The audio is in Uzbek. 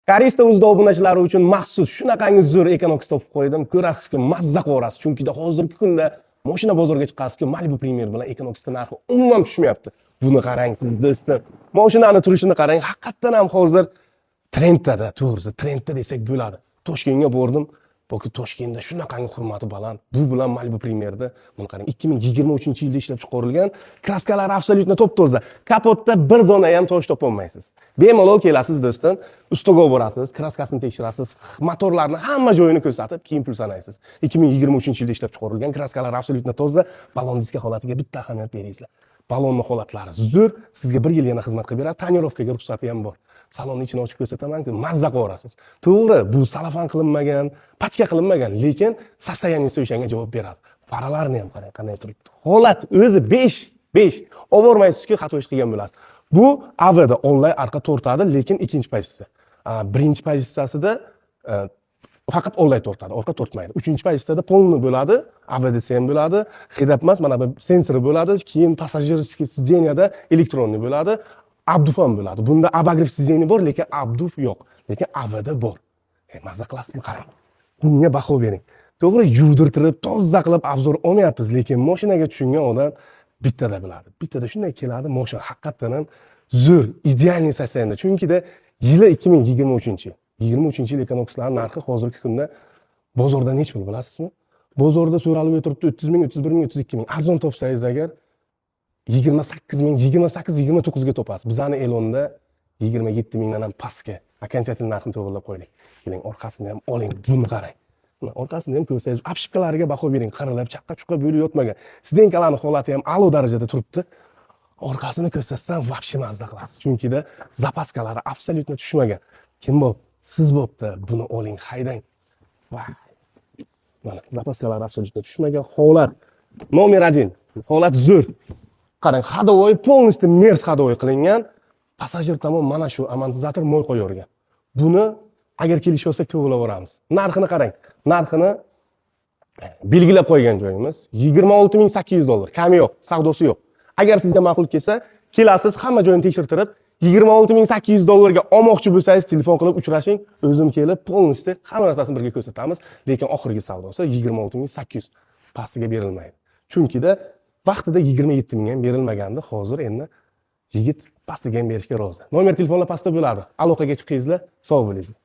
Carista o'z obunachilari uchun maxsus shunaqangi zo'r Equinox topib qo'ydim. Ko'rasizki, mazza qilaverasiz. Chunki hozirgi kunda mashina bozorga chiqasizku, Malibu Premier bilan Equinoxda narxi umuman tushmayapti. Buni qarang siz, do'stim. Mashinani turishini qarang, haqiqatdan ham hozir trendda, to'g'risi trendda desak bo'ladi. Toshkentga bordim. Boki Toshkentda shunaqangi hurmati baland. Bu bilan Malibu Premierda, buni qarang, 2023-yilda ishlab chiqarilgan, краска lari абсолютно top-toza. Kapotda bir dona ham tosh topolmaysiz. Bemalol kelasiz, do'stim, ustaga olib borasiz, краска sini tekshirasiz, motorlarni hamma joyini ko'rsatib, keyin pul sanaysiz. 2023-yilda ishlab chiqarilgan, краска lari абсолютно toza, balon diska holatiga bitta ahamiyat beringizlar. Balonni holatlari zo'r, sizga bir yil yana xizmat qilib beradi, тонировка ga ruxsati ham bor. Salonni ichini ochib ko'rsataman-ku, mazza qilaverasiz. To'g'ri, bu salafan qilinmagan, пачка qilinmagan, lekin состояние si o'shanga javob beradi. Faralarni ham qarang, qanday turibdi. Holat o'zi 5, 5. Obormaysizki, xato ish qilgan bo'lasiz. Bu AVda onlayn arqa tortadi, lekin ikkinchi pozitsiya. Birinchi pozitsiyasida faqat onlayn tortadi, orqa tortmaydi. Uchinchi pozitsiyada полный bo'ladi, AVDC ham bo'ladi, head-up emas, mana bu sensori bo'ladi, keyin пассажирский сиденье da электронный bo'ladi, обдув ham bo'ladi. Bunda обогрев сиденье bor, lekin обдув yo'q, lekin AVD bor. Mazza qilasizmi, qarang. Bunga baho bering. To'g'ri, yuvdirtirib, toza qilib обзор olmayapmiz, lekin mashinaga tushungan odam bittada biladi. Bittada shunday keladi, mashina haqiqatdan ham zo'r, идеальный состояние. Chunkida yili 2023 yil. 23 yil Equinoxlar narxi hozirgi kunda bozorda nechi pul, bilasizmi? Bozorda so'ralib o'tiribdi 30 ming, 31 ming, 32 ming. Arzon topsangiz agar 28 ming, 28, 29 ga topasiz. Bizani e'londa 27 mingdan ham pastga окончательный narxini to'g'irlab qo'ydik. Keling, orqasini ham oling, buni qarang. Mana orqasini ham ko'rsangiz, обшивка lariga baho bering, qirilib, chaqqa-chuqqa bo'lib yotmagan. Сиденька larni holati ham a'lo darajada turibdi. Orqasini ko'rsatsam, вообще mazza qilasiz. Chunkida запаска lari абсолютно tushmagan. Kim bo'p? Siz bo'pti, buni oling, haydang. Vay. Mana запаска lar абсолютно tushmagan. Holat номер один. Holat zo'r. Qarang, ходовой полностью Мерс ходовой qilingan. Passajir tomon mana shu amortizator moy qo'yavergan. Buni agar kelishib olsak, to'g'irlab yuboramiz. Narxini qarang. Narxini belgilab qo'ygan joyimiz 26 800 dollar. Kami yo'q, savdosi yo'q. Agar sizga ma'qul kelsa, kelasiz, hamma joyini tekshirtirib, 26 800 dollarga olmoqchi bo'lsangiz, telefon qilib uchrashing, o'zim kelib полностью hamma narsasini birga ko'rsatamiz, lekin oxirgi savdosi 26 800, pastiga berilmaydi. Chunkida vaqtida 27 ming ham berilmagandi, hozir endi yigit pastiga ham berishga rozi. Nomer telefonlar pastda bo'ladi. Aloqaga chiqingizlar, sog' bo'lingizlar.